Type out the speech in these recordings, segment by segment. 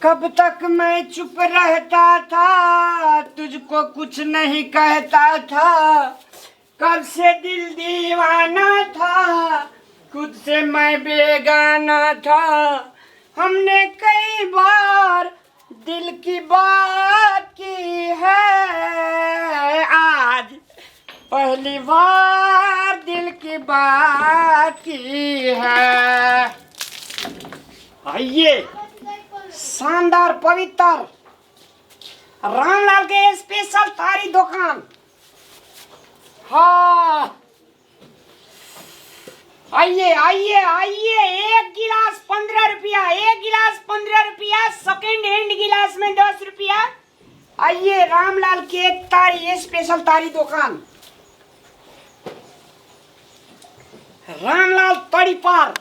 कब तक मैं चुप रहता था, तुझको कुछ नहीं कहता था, कब से दिल दीवाना था, खुद से मैं बेगाना था। हमने कई बार दिल की बात की है, आज पहली बार दिल की बात की है। आइए, शानदार पवित्र रामलाल के स्पेशल तारी दुकान। हाँ, आइए आइए आइए। एक गिलास 15 रुपया, एक गिलास 15 रुपया, सेकेंड हैंड गिलास में 10 रुपया। आइए रामलाल के तारी स्पेशल तारी दुकान, रामलाल तड़ी पार।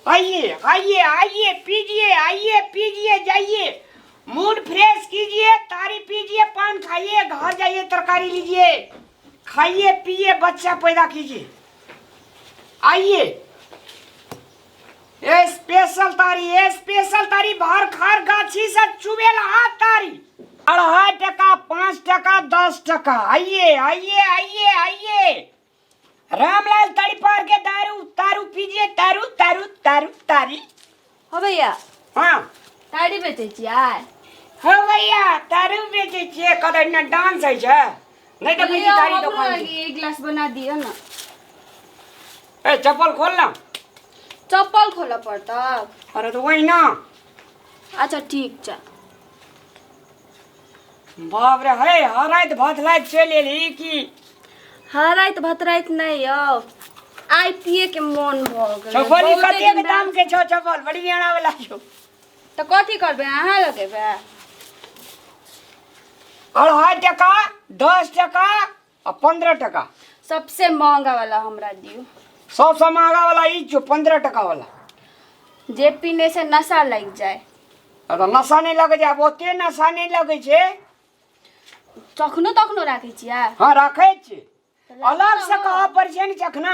आइए आइए आइए, पीजिए, आइए पीजिए, जाइए, मूड फ्रेश कीजिए, तारी पीजिए, पान खाइए, घर जाइए, तरकारी लीजिए, खाइए पिए, बच्चा पैदा कीजिए। आइए, ये स्पेशल तारी, ये स्पेशल तारी, बाहर खार गाछी से चुबेला हाथ तारी। 2.5 टका, 5 टका, 10 टका। आइए आइए आइए आइए, रामलाल तारी पार के दारू तारू पीजिए, तारू तारू तारू तारी। हो भैया। हाँ। तारी बेचै छियै? हो भैया, तारू बेचै छियै। कतऽ एना डांस होइ छै? नहि देखै छी तारी हमरो दोकान लागी एक गिलास बना दिअ न। ए, चप्पल खोल न। चप्पल खोलऽ पड़तौ? अरे तऽ वही ना। अच्छा, ठीक छै। बाप रे, हे हराइत भथलाइत चलि एलही की? हराइत भतराइत नहि यौ, आइ पिए के मोन भऽ गेलै। चप्पल ई बहुते कतेक दिन दाम के छौ चप्पल? बड़ी मेहना वाला छौ। तऽ कथी करबै, अहाँ लगेबै? 2.5 टका, 10 टका आ 15 टका। सबसे महंगा वाला हमरा दियौ। सबसँ महंगा वाला ई छौ, 15 टका वाला। जे पीने से नशा लागि जाए। आ तऽ नशा नहि लगै छै? आब ओते नशा नहि लगै छै। तखनो तखनो राखै छियै? हँ, राखै छियै। तऽ लाबू अलग ने से हो। कहऽ पड़ै छै ने चखना।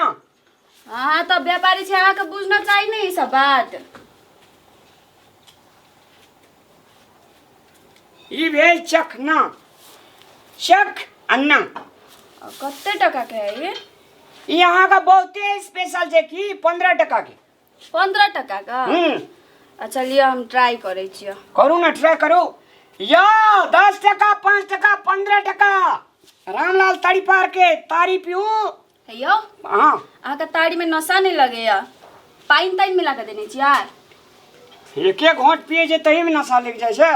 अहाँ तऽ व्यापारी छी, अहाँके बुझना चाही ने ई सब बात। ई भेल चखना, चख अन्ना। आ कते टका के है ई? ई अहाँके बहुते स्पेशल छै की, 15 टका के। 15 टका का? हम्म। अच्छा लिअ, हम ट्राई करै छियै। करू ने, ट्राई करू। यो 10 टका, 5 टका, 15 टका, रामलाल तारी पार के तारी पीऊ। हे यौ। हाँ। अहाँके तारीमे नशा नहि लगैया? पानि तानि मिला कऽ देने छियै? एक एक घोंट पिए छै तही में नशा लग जाइ छै।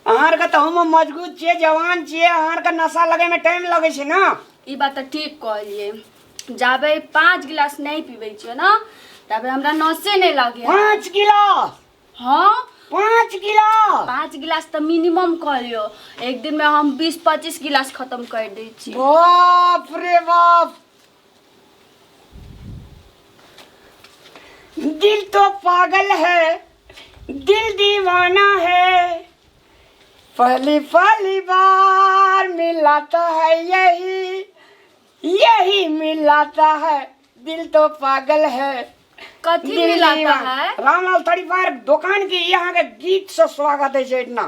अहाँ आरके तऽ हम मजबूत छियै, जवान छियै, अहाँ आरके नशा लगैमे टाइम लगै छै ने। ई बात तऽ ठीक कहलियै। जाबे 5 गिलास नहि पीबै छियै ने, ताबे हमरा नशे नहि लगैया। 5 गिलास? हाँ। 5 गिलास? 5 गिलास तऽ मिनिमम कहलियौ। एक दिनमे हम 20-25 गिलास खत्म कर दै छी। बाप रे बाप! दिल तो पागल है, दिल दीवाना है, पहली पहली बार मिला तो है, यही यही मिलाता है, दिल तो पागल है। कथी दिल मिलाता दीवाना। है? रामलाल तड़ीपार दोकान के यहाँ के गीत से स्वागत है छै। इतना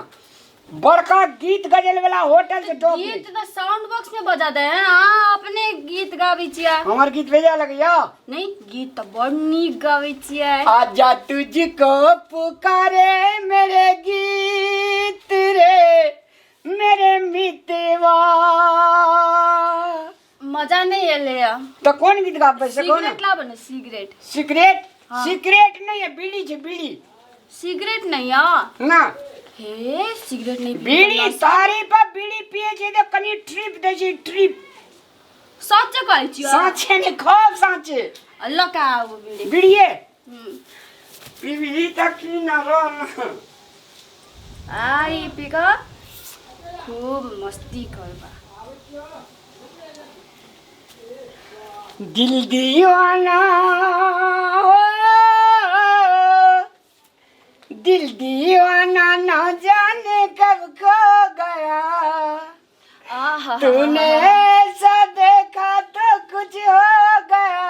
बड़का गीत गजल वाला होटल से टॉप। गीत तऽ साउंड बॉक्स में बजा दे हैं, अहाँ अपने गीत गाबै छियै। हमर गीत भेजा लगैया? नहीं, गीत तऽ बड़ नीक गाबै छियै। आजा तुझको पुकारे मेरे गीत रे मेरे मितवा। मजा नहीं एलै या। तऽ कोन गीत गाबै से कोन? सिगरेट लाबो ने, सिगरेट। सिगरेट? हाँ। सिगरेट नहीं है, बीड़ी छै, बीड़ी। सिगरेट नहीं है? ना। हे, सिगरेट नहीं पीबै बीड़ी। नशा- तारी पर बीड़ी पिए छै तऽ कनि ट्रिप दै छै, ट्रिप। सच कहै छियै? साँचे ने, खूब साँचे। ल का आबो बीड़ी। बीड़िए? हम्म। पीबी तऽ की न रह। आ ई पी कऽ खूब मस्ती करबा। दिल दीवाना हो, दिल दीवाना न जाने कब खो गया। आहा! तूने ऐसा देखा तो कुछ हो गया।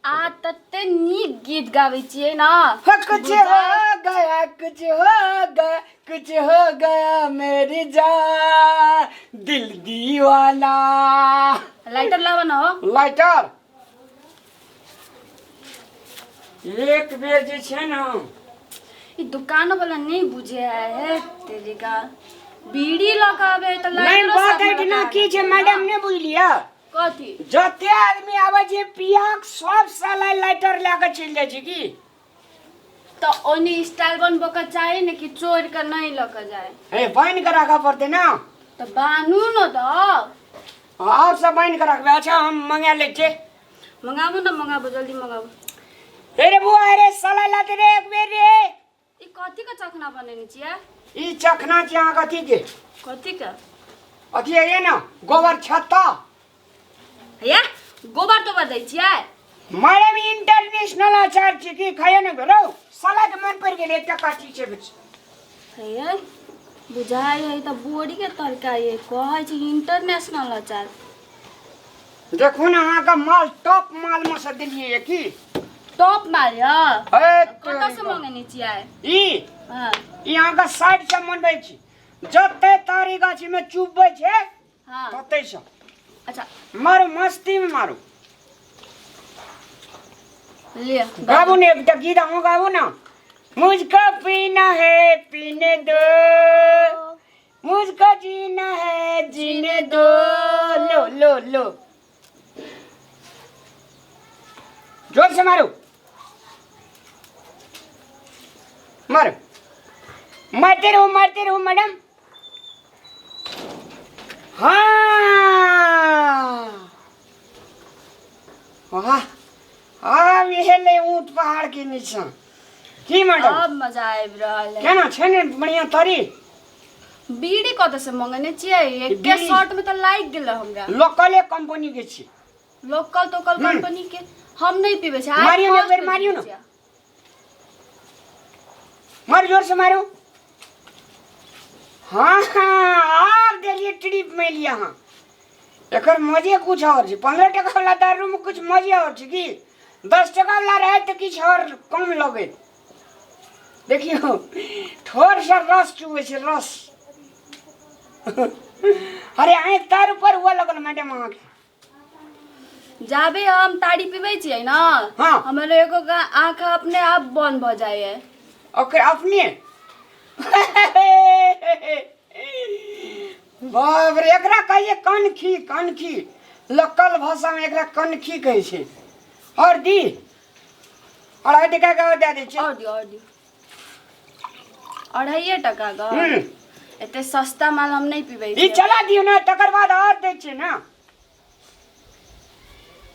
आ तते नीक गीत गाबै छियै न। हो, कुछ हो गया। कुछ हो गया, कुछ हो गया मेरी जान, दिल दीवाना। लाइटर लावा न हो। लाइटर एक बेर जे छै ने। ई दुकान वाला नहीं बुझे है तेरी का बीड़ी लगावे त नहीं लाइटरो बात साथ में एहिठिना लगा की छै देबै मैडम, ना। नहि बुझलियै? कथी? जते आदमी आबै छै पियाक सब साला लाइटर लए कऽ चलि जाइ छै की। तऽ ओनी स्टाइल बनबऽ के चाही ने कि चोर के नहीं लऽ के जाए। हे बान्हि कऽ राखऽ पड़तै ने। तऽ बान्हू ने तऽ। आओर सब बान्हि कऽ रखबै। अच्छा हम मंगा लै छियै। मंगाबू ने, मंगाबू, जल्दी मंगाबू। हे रे बुआ, अरे साला लाते रे एक बेर रे। ई कथी के चखना बनेने छियै? ई चखना छै अहाँके अथी के। कथी के? अथी है ने गोबर छत्ता। हैया गोबर तोबर दै छियै? मैडम इंटरनेशनल अचार छै की खाइए ने भेलौ साला के मन पड़ि गेल एकटा काठी छै बस। हैया बुझाइ है तऽ बोरी के तरकारी है, कहै छै इंटरनेशनल अचार। देखू ने अहाँके माल टॉप माल मे से देलियै की। टॉप माल य? हे कतऽ से मंगेने छियै? ई हाँ। ई अहाँके साइड से मनबै छी, जते तारी गाछी में चुपबै छै हाँ। तते से। अच्छा मारू मस्ती में मारू। ले गाबू ने एकटा गीत अहूँ गाबू ना। मुझको पीना है पीने दो, मुझको जीना है जीने दो, लो लो लो जोर से मारो, मारो, मारते रहो, मारते रहो मैडम। हाँ वाह, आब हेलै ऊँट पहाड़ के नीचा की मैडम? अब मजा आबि रहल है। केना छै ने बढ़िया तरी? बीड़ी कतऽ से मंगेने छियै? एके बीड़ी? शॉट में तऽ लागि गेल हमरा। लोकले कंपनी के छी। लोकल तोकल कंपनी के हम नहीं पीबै छियै। आइ मारियौ ने, फर्स्ट एक बेर मारियौ ने। पीबै छियै। मारू जोर से मारू। हाँ हाँ आब देलियै ट्रिप में लिया। हाँ एकर मजे कुछ और छै। 15 टका वाला दारू में कुछ मजे और छै की 10 टका वाला रहे तऽ किछु और कम लगैत। देखियौ ठोर से रस चुबै छै रस। अरे आँखि तार ऊपर हुआ लगल मैडम अहाँके। जाबे हम ताड़ी पीबै छियै ने हाँ। हमर एगो आँख अपने आप बंद भऽ जाइए। ओके अपने बाप रे, एकरा कहिए कनखी, कनखी लोकल भाषा में एकरा कनखी कहै छै। और दी 2.5 टका के और दए दै छियै। और दियौ, और दियौ। 2.5 टका के? हम्म। एते सस्ता माल हम नहीं पीबै ई छियै। चला दियौ ने तकर बाद और दै छियै ने।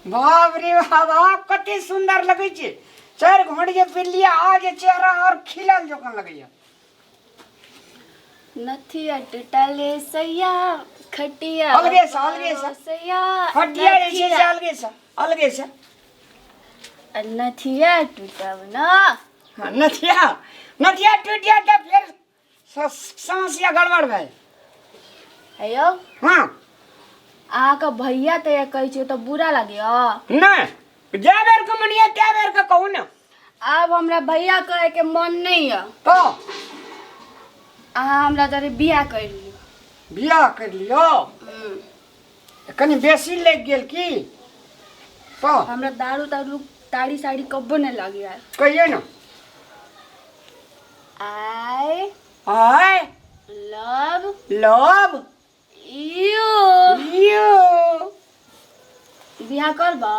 बाप रे बाप, आप कते सुंदर लगै छै। 4 घोट जे पी लिअ आ जे चेहरा और खिलल जकाँ लगैया। नथिया टूटले सैया खटिया अलगे से, अलगे से। सैया खटिया जे छै से अलगे से, अलगे से। नथिया टूटब ना। हाँ, नथिया, नथिया टूट जाए तऽ फेर समस्या गड़बड़ भए। हेयौ। हाँ। अहाँके भैया तऽ कहै छै तऽ बुरा लागैया? नहि, जै बेर के मन यऽ तै बेर के कहू ने। आब हमरा भैया कहै के मन नहीं यऽ। तो अहाँ हमरा जरे बियाह कर लियौ। बियाह कर लियौ? कनि बेसी लागि गेल की? तो हमरा दारू तारू ताड़ी साड़ी कब्बो नहीं लगैया। कहियौ ने। I I love love you. You. बियाह करबा?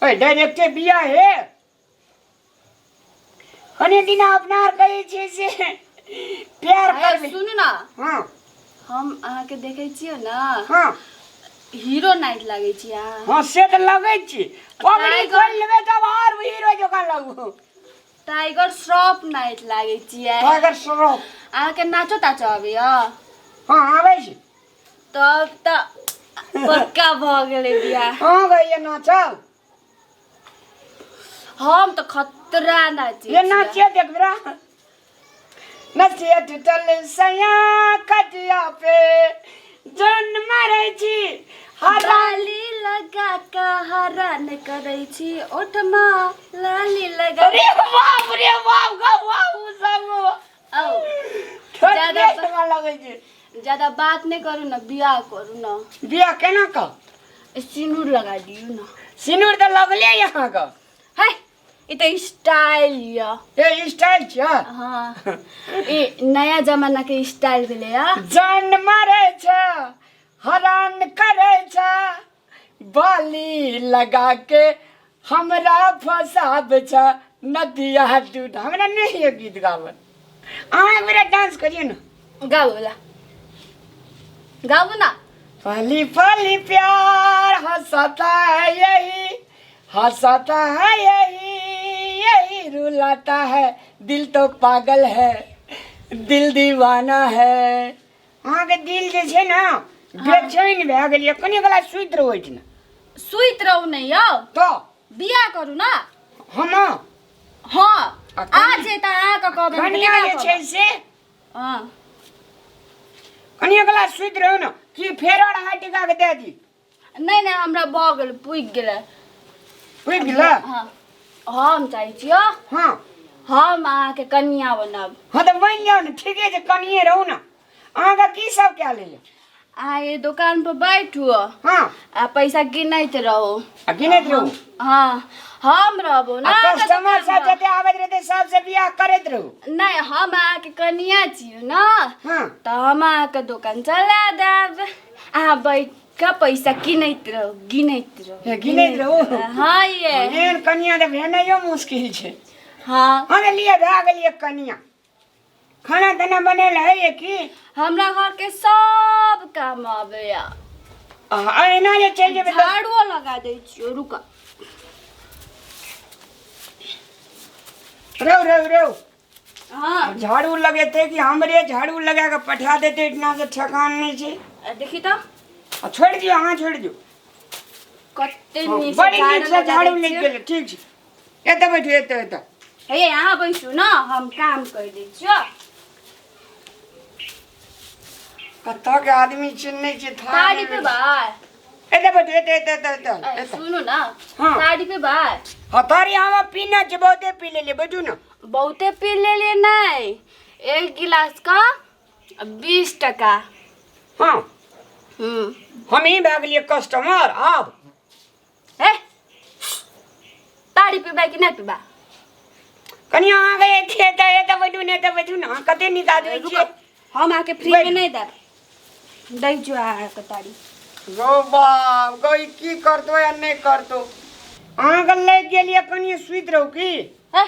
ओए डायरेक्टे बियाह हे। कने दिना अपना आर कहै छियै से प्यार करबै। सुनू ना। हाँ। हम अहाँके देखै छियै ना। हाँ। हीरो नाइट लागै छी अहाँ। हाँ से तऽ लगै छी। पगड़ी खोलि लेबै तब और हीरो जकाँ लगू। टाइगर श्रॉफ नाइट लागै छियै। टाइगर श्रॉफ। अहाँके नाचो ताचो आबैया? हाँ आबै छै। तब तऽ पक्का भऽ गेलै बियाह। हाँ गैया नाचल। हम तऽ खतरा नाचै ये नाचिए देखबरा। नचिए टूटल सया खटिया पे जन मरै छी लाली लगा के हरान करै छी ओठमा लाली लगा। अरे बाप रे बाप, गवा उ सब ज्यादा बेचबा लगै छै। ज्यादा बात नहि करू ने, बियाह करू ने। बियाह केना कऽ? सिनूर लगा दियौ ने। सिनूर तऽ लगले यऽ अहाँके। है, ई तऽ स्टाइल यऽ। ए स्टाइल छै? हाँ, ई नया जमाना के स्टाइल भेलै यऽ। जान मारै छै, हरान करै छै, बाली लगा के हमरा फसाब छै नदिया दूध। हमरा नहि ये गीत गाबल, अहाँ एक बेर डांस करियौ ने। गाबू ला, गाबू ना। पली पली प्यार हंसाता है यही, हंसाता है यही, यही रुलाता है, दिल तो पागल है, दिल दीवाना है। अहाँके दिल जे छै ने बेचैन भए गेल यऽ, कनि कला सुति रहू एहिठिना। सुति रहू नहि यौ। तऽ बियाह करू ना। हम? हाँ। आ आज जे तऽ अहाँके कहबै। कनिया जे छै से हाँ। कनिया कला सुति रहू ने कि फेर 2.5 टका के दे दी? नहि नहि, हमरा भऽ गेल, पुगि गेलै। पुगि गेलै? हाँ, हम चाहै छियौ हम अहाँके कनिया बनब। हाँ तऽ बनि जाउ ने, ठीके छै, कनिये रहू ने। अहाँके की सब कए लेलियै? अहाँ ये दोकान पर बैठू आ पैसा गिनैत रहू। आ गिनैत रहू? हाँ, हम रहबो ना। आ कस्टमर सब जते आबैत रहतै सबसे बियाह करैत रहू। नहि, हम अहाँके कनिया छियै ने। तऽ हम अहाँके दोकान चला देब, अहाँ बैठ कऽ पैसा गिनैत रहू, गिनैत रहू। हे, गिनैत रहू? हाँ ये। एहन कनिया तऽ भेनाइयो मुश्किल छै। हाँ। हाँ, लिए भए गेलियै कनिया। खाना ताना बनेल है की? हमरा घर के सब काम आबैया। आ एना जे चलि जेबै तऽ झाड़ुओ लगा दै छियो, रुक। रौ रौ रौ। हाँ। झाड़ू लगेतै कि हमरे झाड़ू लगा के पठा देतै? इतना से ठेकान नहि छै। आ देखी तऽ। आ छोड़ि दियौ, अहाँ छोड़ि दियौ। कते हाँ, नीक बड़ी नीक से झाड़ू लगा लागि दै छियै। गेलै। ठीक छै, एतऽ बैठू, एतऽ एतऽ। हे, अहाँ बैसू ने, हम काम कर दै छियो। कतऽ के आदमी चिन्है छै था। ताड़ी पीबै? एतऽ बैठू, एतऽ एतऽ एतऽ एतऽ। ए, एतऽ। सुनू ने। हाँ। ताड़ी पीबै? हाँ, तारी हम पीना छै, बहुते पी लेलियै, बैठू ने। बहुते पी लेलियै? नहि, एक गिलास का 20 टका। हाँ। हम्म। हम ही भए गेलियै कस्टमर आब। ए, ताड़ी पीबै कि नहि पीबै? कनि अहाँके एतऽ एतऽ एतऽ बैठू ने, एतऽ बैठू ने। अहाँ कते नीक आदमी रुको। छियै। हम अहाँके फ्री में नहि देब, दै छियो अहाँके ताड़ी। गौ बाप गौ, ई की करतो या नहि करतो? अहाँके लागि गेलियै, कनि सुति रहू की? हे,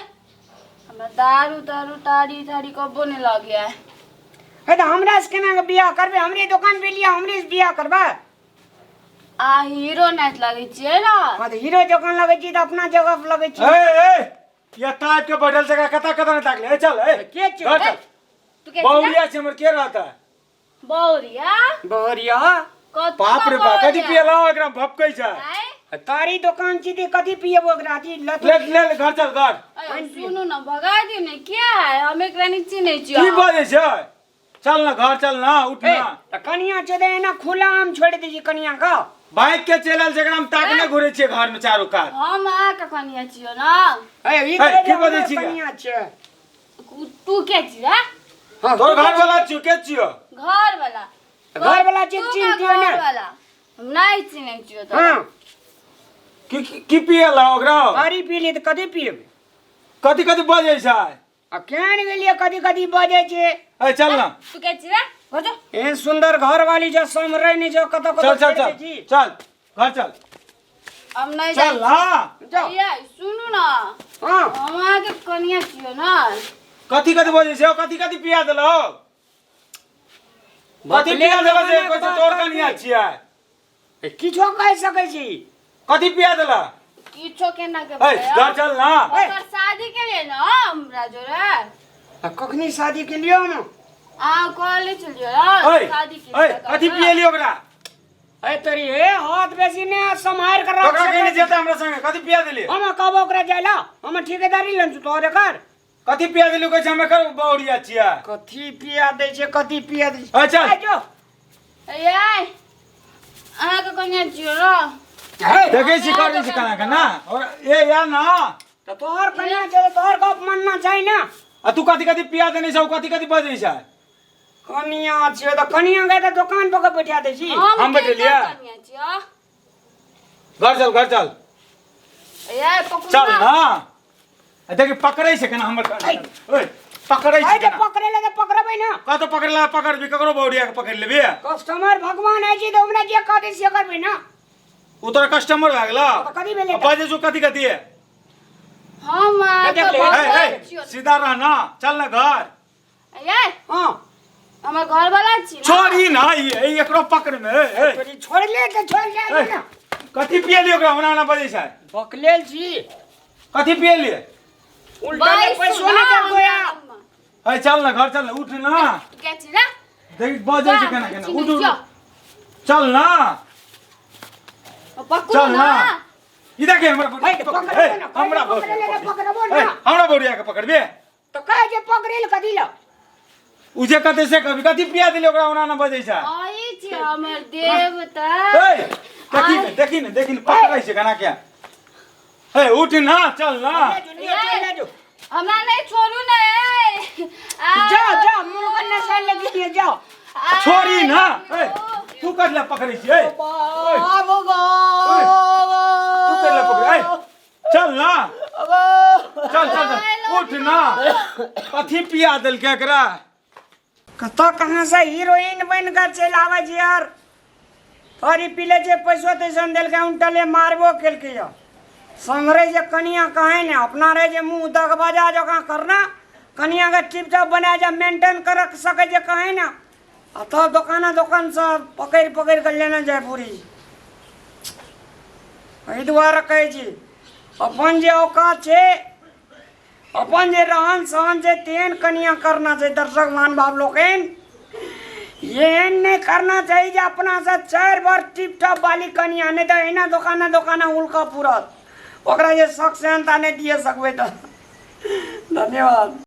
हमरा दारू तारू ताड़ी ताड़ी कबो नहि लगैया। हे, तऽ हमरा से केना के बियाह करबै? हमरे दोकान पे लिया, हमरे से बियाह करबै? आ हीरो नाच लगै छियै ने। हाँ, तऽ हीरो जकाँ लगै छी तऽ अपना जगह पर लगै छी। ए ए, ये ताप के बैठल जगह कता कता नहीं ताकले। ए चल, ए। के छियौ? घर चल। तू के छियै? बहुरिया छै हमर, के रहता है? बौरिया? बहरिया। कतऽ? बाप रे बाप, कथी पियला एकरा भपकै छै? आँय? तारी दोकान छी तऽ कथी पियबो ओकरा अथी लत। ले ले ले, घर चल, घर। अरे, सुनू ने, भगा दियौ ने, किया है? हम एकरा नहि चिन्है छियै। की बजै छै? चल ना घर चल ना, उठ ए ना। तऽ कनिया छै तऽ एना खुला आम छोड़ि दै छी कनिया का? बाइक के चलल जेकरा हम ताकने घुरै छियै घर में चारू कात। हम अहाँके कनिया छियौ ने। ए, ई ए, कहै की जे बजै हमर छी? कनिया छै। तू के छियै? हाँ, तोर घर वाला छियो, के छियो? घर वाला। घर वाला छी, तू चिन्ह का दियौ ने। घर वाला हम नहि चिन्है छियौ तऽ। हाँ। की की- की पियला ओकरा? तारी पी लिए तऽ कथी पियबै? कथी कथी बजै छै? आ केहन गेलियै, कथी कथी बजै छै? ए चल ना। तू के छियै? घर जो। एहन सुन्दर घर वाली जो सम्हरै नहि छौ, कतऽ कतऽ चल चल। छोड़ि चल। दै छी। चल, घर चल। हम नहि जाइ। चल ना। जाओ। ये सुनू ने। हाँ। हम अहाँके कनिया छियौ ने। कथी कथी बजै छै? कथी कथी पिया देलौ? कथी पिया देलौ जे कहै छै तोर कनिया छियै? किछो कहि सकै छी। कथी पिया देला? किछो केना के ए बोलैया? घर चल ना। ओकर शादी के लिए ना हमरा जोरे। आ कखनी शादी के लियो हम? अहाँ कहले छलियै ना ए शादी के ए, कथी पियली ओकरा? ए तोरी, ए हाथ बेसी ने सम्हार कर राख। ओकरा सकै कहने छी। जेता हमरा संगे, कथी पिया देली? हम कहबो ओकरा जाइला, हम ठेकेदारी लन छु तोहर एकर। कथी पिया देली? कहै छै हम एकर बहुरिया छियै। कथी पिया दै छै, कथी पिया दै छै? ए चल। ए, जो। ए अहाँके कनिया छियौ ना। हे, देखै छी करै छी केना केना और ए या ना। तऽ तोहर कनिया छै तऽ तोहर गप मानना चाही ने। आ तू कथी कथी पिया देने छौ? कथी कथी बजै छै? कनिया छियो तऽ कनिया के तऽ दोकान पर के बैठा दै छी। हम बैठेलियै? कनिया छियो। घर चल, घर चल। ए पकड़ू। चल ना, आ देखी पकड़ै छै केना हमर। ओए, पकड़ै छै अरे केना? पकड़े ले तऽ पकड़बै ना। कतौ पकड़ला पकड़बी? ककरो बौड़िया के पकड़ लेबी? कस्टमर भगवान है जी, तऽ हमरा जे कहतै से करबै ना। ओ तोरा कस्टमर भए गेलौ? तऽ कथी भेलै? आ बजै छौ कथी कथी? हम अहाँके देख ले। ए, भगवान ए, छियो। सीधा रह ना, चल ना घर। ए हाँ। हमर घर वाला छी ना। छोड़ी ना ई, ई एकरो पकड़ में। ए, ए, तोरी छोड़ ले तऽ छोड़ ले ए, ना। कथी पियलियै ओकरा ओना ओना बजै छै? बकलेल छी। कथी पियलियै? उल्टा ले बैसू पैसो ना नहि देलको हमरा यार। लगमे। ए, चल ना घर चल ना, उठ ना। के छी ना? देख बजै छै केना केना। उठ, उठ। छियो। चल ना। पकड़ू चल ना। ना। ई देखे हमरा। ए, पकड़बो ए, ना, हमरा पकड़े ले, पकड़बो ए, ना। हमरा बौड़िया के पकड़बे? तऽ कहै जे पकड़े ले कथी लए? उ जे कते से कभी कथी पिया देली ओकरा ओना ओना बजै छै? आई छी हमर देवता। ए, देखी ने, देखी ने, देखी ने, पकड़ै छै केना के। ए, उठ ना, चल ना। ले जो, ले जो, ले जो। हमरा नहीं छोड़ू ने। ए जा जा, मुँह के नशा लगी है, जाओ। छोड़ी ना। ए, तू कथी लए पकड़ै छी? ए, तू कथी लए पकड़ै? ए, चल ना, चल चल चल, उठ ना। कथी पिया देलकै एकरा? कतऽ कहाँ से हीरोइन बनि कऽ चलि आबै छै यार। थोड़ी पी ले छै, पैसो तैसो नहि देलकै, उनटले मारबो केलकै। यऽ सम्हरै जे कनिया कहै ने अपना रहै जे मुँह दगबजा जकाँ करना, कनियाके टिपटॉप बना जे मेंटेन कर सकै जे कहै ने, आ तब दोकाना दोकानसँ पकड़ि पकड़ि कऽ लेने जाय पूरी। एहि दुआरे कहै छी, अपन जे औकात छै, अपन जे रहन सहन छै, तेहन कनिया करना छै। दर्शक महानुभाव लोकनि, एहन नहि करना चाही जे अपनासँ 4 बार टिप टॉप वाली कनिया, नहि तऽ एहिना दोकाना दोकाना उल्का पुरत ओकरा जे शख सेहनता नहि दिए सकबै। तऽ धन्यवाद।